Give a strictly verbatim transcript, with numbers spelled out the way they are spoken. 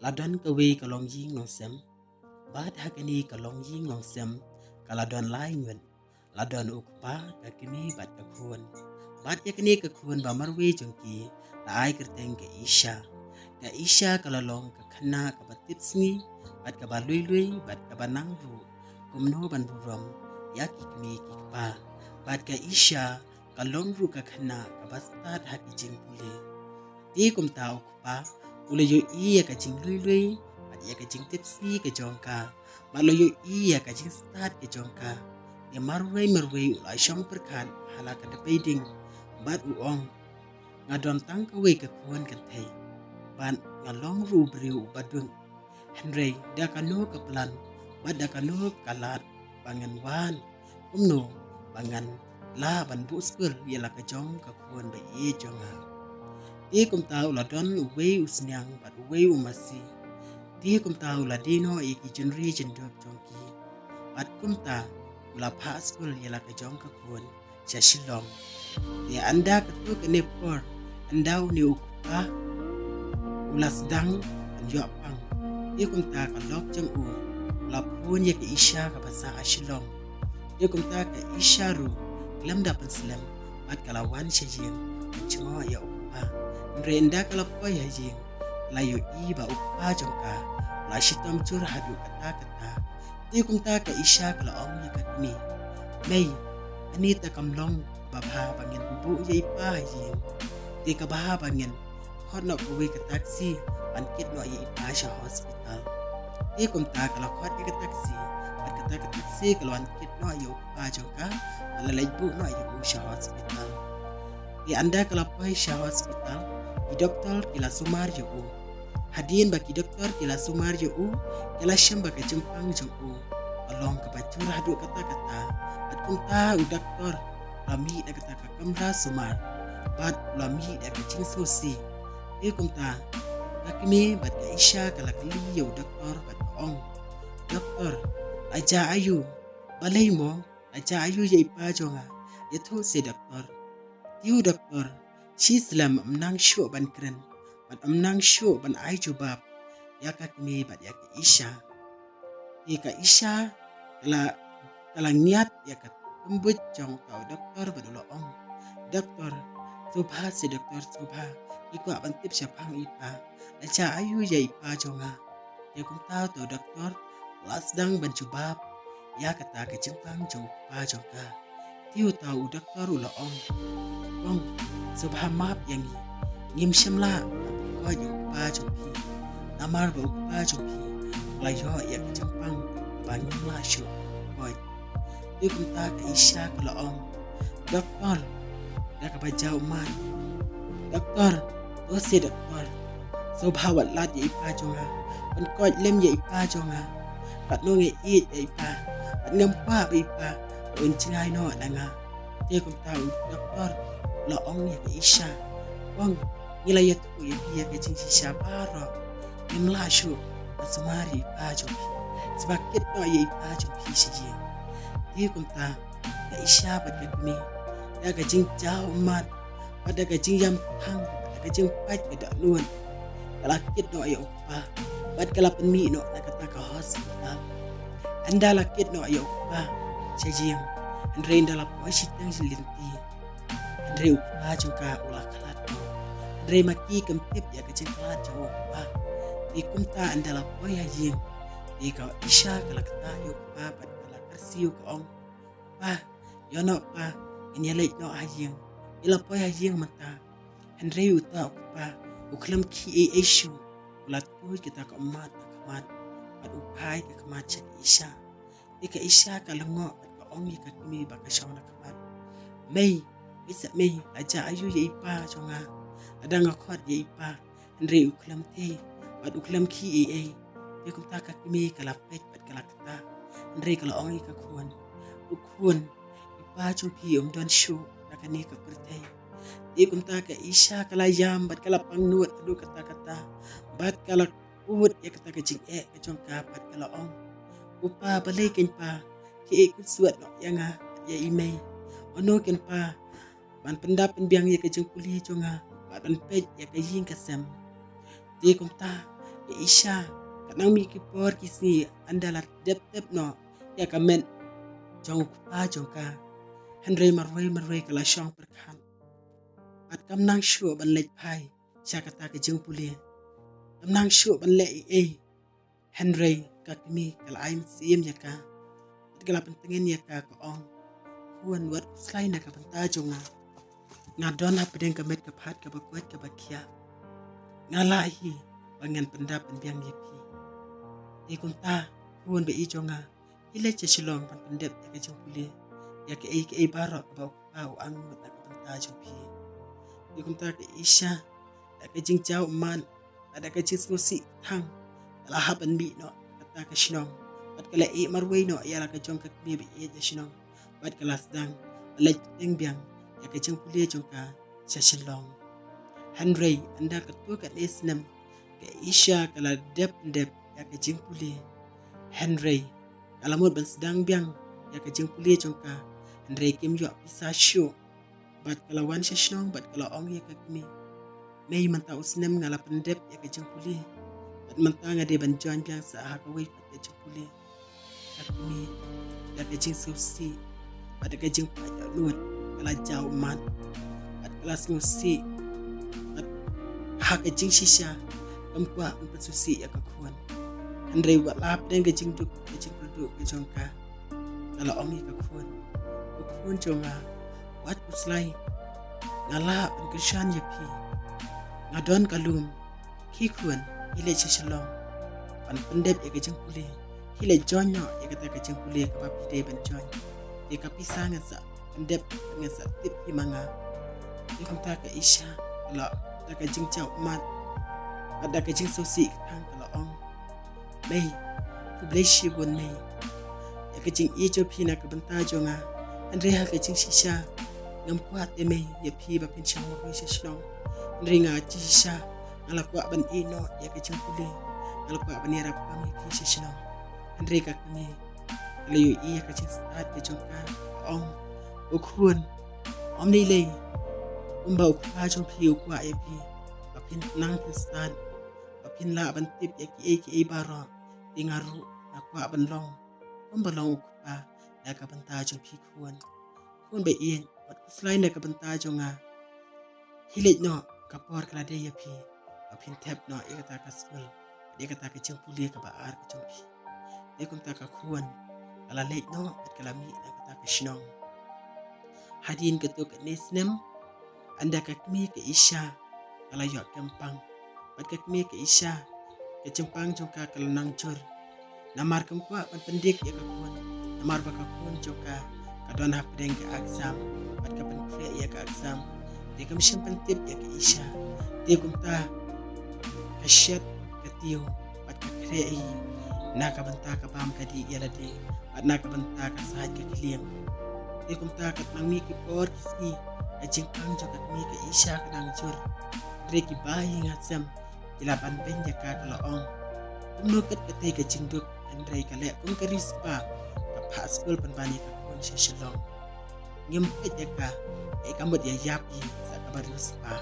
La don kawei ka longïing longsem. Bad ha kane ka longïing longsem ka la don lai ngut. La don u kpa, ka kmie bad ka khun. Bad ïa kane ka khun ba marwei jong ki la ai kyrteng ka Isha. Ka Isha ka la long ka khynnah kaba tipsngi bad kaba lui lui bad kaba nang ruh kumno ban burom ïa ki kmie ki kpa. Bad ka Isha ka long ruh ka khynnah kaba stad ha ki jingpule. Te kumta u kpa u la ïohi ïa ka jinglui lui bad ïa ka jingtipsngi ka jong ka, bad la ïohi ïa ka jingstad ka jong ka. Te marwei marwei u la shong pyrkhat ha la ka dpei ding bad u ong, nga don tang kawei ka khun kynthei bad nga long ruh u briew uba dung. Hynrei da kano ka plan bad da kano ka lad ba ngan wan, kumno ba ngan lah ban buh skul ïa la ka jong ka khun ba ïeit jong nga. Te kumta u la don uwei u sniang bad uwei u masi. Te kumta u la die noh ïa ki jingri jingdup jong ki. Bad kumta u la phah skul ïa la ka jong ka khun sha Shillong. Te ynda katto katne por, ynda une u kpa u la sdang ban ïoh pang, te kumta ka lok jong u u la phone ïa ka Isha kaba sah ha Shillong. Te kumta ka Isha ruh khlem da pynslem bad ka la wan sha ïing ban jngoh ïa u kpa. Hynrei ynda ka la poi ha ïing, ka la ïohi ba u kpa jong ka u la shitom jur haduh katta katta. Te kumta ka Isha ka la ong ïa ka kmie, mei, ani ta kam long ba bha ba ngin buh ïa i pa ha ïing. Te ka bha ba ngin khot noh kawei ka taxi ban kit noh ïa i pa sha hospital. Te kumta ka la khot ïa ka taxi, bad kata ka taxi ka la wan kit noh ïa u kpa jong ka, ka la leit buh noh ïa u sha hospital. Te ynda ka la poi sha hospital, ki doktor ki la sumar ïa u. Hadien ba ki doktor ki la sumar ïa u, ki la shem ba ka jingpang jong u ka long kaba jur haduh katta katta. Bad kumta u doktor u la mih na kata ka kamra sumar, bad u la mih na ka jingsngewsih. Te kumta ka kmie bad ka Isha ka la kylli ïa u doktor bad ka ong, doktor, la jia aïu? Balei mo? La jia aïu ïa i pa jong nga? Ïathuh seh doktor. Te u doktor, shi slem ym nang shuh ban kren bad ym nang shuh ban ai jubab ïa ka kmie bad ïa ka Isha. Te ka Isha ka la, ka la ngiat ïa ka tymbuit jong uta u doktor bad u la ong, doktor, sngewbha seh doktor, sngewbha, ngi kwah ban tip shaphang i pa. La jia aïu ïa i pa jong nga? Te kumta uta u doktor u la sdang ban jubab ïa kata ka jingpang jong u kpa jong ka. Te uta u doktor u la ong, kong, sngewbha map ïa ngi, ngim shym lah ban pynkhiah ïa u kpa jong phi. Namar ba u kpa jong phi u la ïoh ïa ka jingpang ba ngim lah shuh ban pynkhiah. Te kumta ka Isha ka la ong, doktor, da kaba jaw ummat, doktor, to seh doktor, sngewbha wat lad ïa i pa jong nga, pynkhiah lem ïa i pa jong nga. Katno nga ïeit ïa i pa, bad ngam kwah ba i pa un jngai noh na nga. Te kumta u doktor u la ong ïa ka Isha, kong, ngi la ïathuh ïa phi ïa ka jingshisha baroh, ngim lah shuh ban sumar ïa i pa jong phi. Sngewbha kit noh ïa i pa jong phi sha ïing. Te kumta ka Isha bad ka kmie, da ka jingjaw ummat bad da ka jingïam thang bad da ka jingpait ka dohnud, ka la kit noh ïa u kpa bad ka la pynmih noh na kata ka hospital. Ynda la kit noh ïa u kpa sha ïing, hynrei ynda la poi shiteng shi lynti, hynrei u kpa jong ka u la khlad noh. Hynrei ma ki kim tip ïa ka jingkhlad jong u kpa. Te kumta ynda la poi ha ïing, te ka Isha ka la ktah ïa u kpa bad ka la kyrsiew ka ong, pa, ïoh noh pa, ngin ïaleit noh ha ïing. Ngi la poi ha ïing mynta. Hynrei uta u kpa u khlem khie ei ei shuh, u la tuid kita ka ummat na khmat bad u phai ka khmat sha ka Isha. Te ka Isha ka lyngngoh bad ka ong ïa ka kmie ba ka shong na khmat, mei, mei sa mei, la jia aïu ïa i pa jong nga? Lada nga khot ïa i pa, hynrei u khlem thei bad u khlem khie ei ei. Te kumta ka kmie ka la peit bad ka la ktah, hynrei ka la ong ïa ka khun, u khun, i pa jong phi um don shuh na kane ka pyrthei. Te kumta ka Isha ka la ïam bad ka la pangnud haduh katta katta bad ka la kut ïa kata ka jingeh ka jong ka bad ka la ong, u pa, balei kein pa, khie ei khuid suad noh ïa nga bad ïa i mei. Mano kein pa ban pyndap pynbiang ïa ka jingpule jong nga bad ban peit ïa ka ïing ka sem? Te kumta Ka Isha ka nang mih ki por ki sngi ynda la dep dep noh ïa ka met jong u kpa jong ka. Hynrei marwei marwei ka la shong pyrkhat bad kam nang shuh ban leit phai sha kata ka jingpule. Kam nang shuh ban leh ei ei. Hynrei ka kmie ka la ai mynsiem ïa ka bad ka la pyntngen ïa ka, ka ong, khun, wat khuslai na ka bynta jong nga. Nga don hapdeng ka met ka phad kaba koit kaba khiah. Nga lah hi ba ngan pyndap pynbiang ïa phi. Te kumta khun ba ïeit jong nga, phi leit sha Shillong ban pyndep ïa ka jingpule ïa kaei kaei baroh kaba u kpa u angnud na ka bynta jong phi. Te kumta ka Isha da ka jingjaw ummat bad da ka jingsngewsih kthang ka la hap ban mih noh kata ka shnong bad ka la ïeh marwei noh ïa la ka jong ka kmie ba ïeit sha shnong bad ka la sdang ban leit bteng biang ïa ka jingpule jong ka sha Shillong. Hynrei ynda katto katne snem ka Isha ka la dep dep ïa ka jingpule. Hynrei ka la mut ban sdang biang ïa ka jingpule jong ka, hynrei kim ïoh pisa shuh. Bad ka la wan sha shnong bad ka la ong ïa ka kmie, mei, mynta u snem nga la pyndep ïa ka jingpule bad mynta nga dei ban join biang sa ha kawei pat ka jingpule. Ka kmie da ka jingsngewsih bad da ka jingpait ïa u nud ka la jaw ummat bad ka la sngewsih bad ha ka jingshisha kam kwah ban pynsngewsih ïa ka khun. Hynrei wat la hapdeng ka jingduk ka jingkyrduh ka jong ka, ka la ong ïa ka khun, ko khun jong nga, wat khuslai. Nga lah ban kyrshan ïa phi. Nga don ka lum. Khie khun, khie leit sha Shillong ban pyndep ïa ka jingpule. Khie leit join noh ïa kata ka jingpule kaba phi dei ban join. Te ka pisa ngan sa pyndep, ngan sa tip phi ma nga. Te kumta ka Isha ka la, da ka jingjaw ummat bad da ka jingsngewsih kthang ka la ong, mei, khublei shibun mei ïa ka jingïeit jong phi na ka bynta jong nga. Hynrei ha ka jingshisha ngam kwah te mei ïa phi ba phin shong marwei sha shnong. Hynrei nga jingshisha nga la kwah ban ïeh noh ïa ka jingpule. Nga la kwah ban ïarap kam ïa phi sha shnong. Hynrei ka kmie ka la ïohi ïa ka jingstad ka jong ka, ka ong, ko khun, ym lei lei. Kumba u kpa jong phi u kwah ïa phi ba phin nang phin stad, ba phin lah ban tip ïa kiei kiei baroh. Te nga ruh nga kwah ban long kumba long u kpa na ka bynta jong phi khun. Khun ba ïeit, wat khuslai na ka bynta jong nga. Khie leit noh, ka por ka la dei ïa phi ba phin thep noh ïa kata ka skul, ïa kata ka jingpule kaba ar ka jong phi. Te kumta ka khun ka la leit noh bad ka la mih na kata ka shnong. Hadien katto katne snem, ynda ka kmie ka Isha ka la ïoh kyrpang bad ka kmie ka Isha, ka jingpang jong ka ka la nang jur. Namar kam kwah ban pyndik ïa ka khun, namar ba ka khun jong ka ka don hapdeng ka exam bad ka pynkhreh ïa ka exam. Te kam shym pyntip ïa ka Isha. Te kumta ka shet ka tiew bad ka khreh hi na ka bynta ka bam ka dih ïa lade bad na ka bynta ka sait ka khlieng. Te kumta ka nang mih ki por ki sngi, ka jingpang jong ka kmie ka Isha ka nang jur. Hynrei ki bahaïing hasem ki la ban beiñ ïa ka, ka la ong, kumno kat katei ka jingduk, hynrei ka leh kum ka riewspah, ka phah skul pynban ïa ka khun sha Shillong. Ngim peit ïa ka, eh, ka mut ïa ïap hi sa kaba riewspah.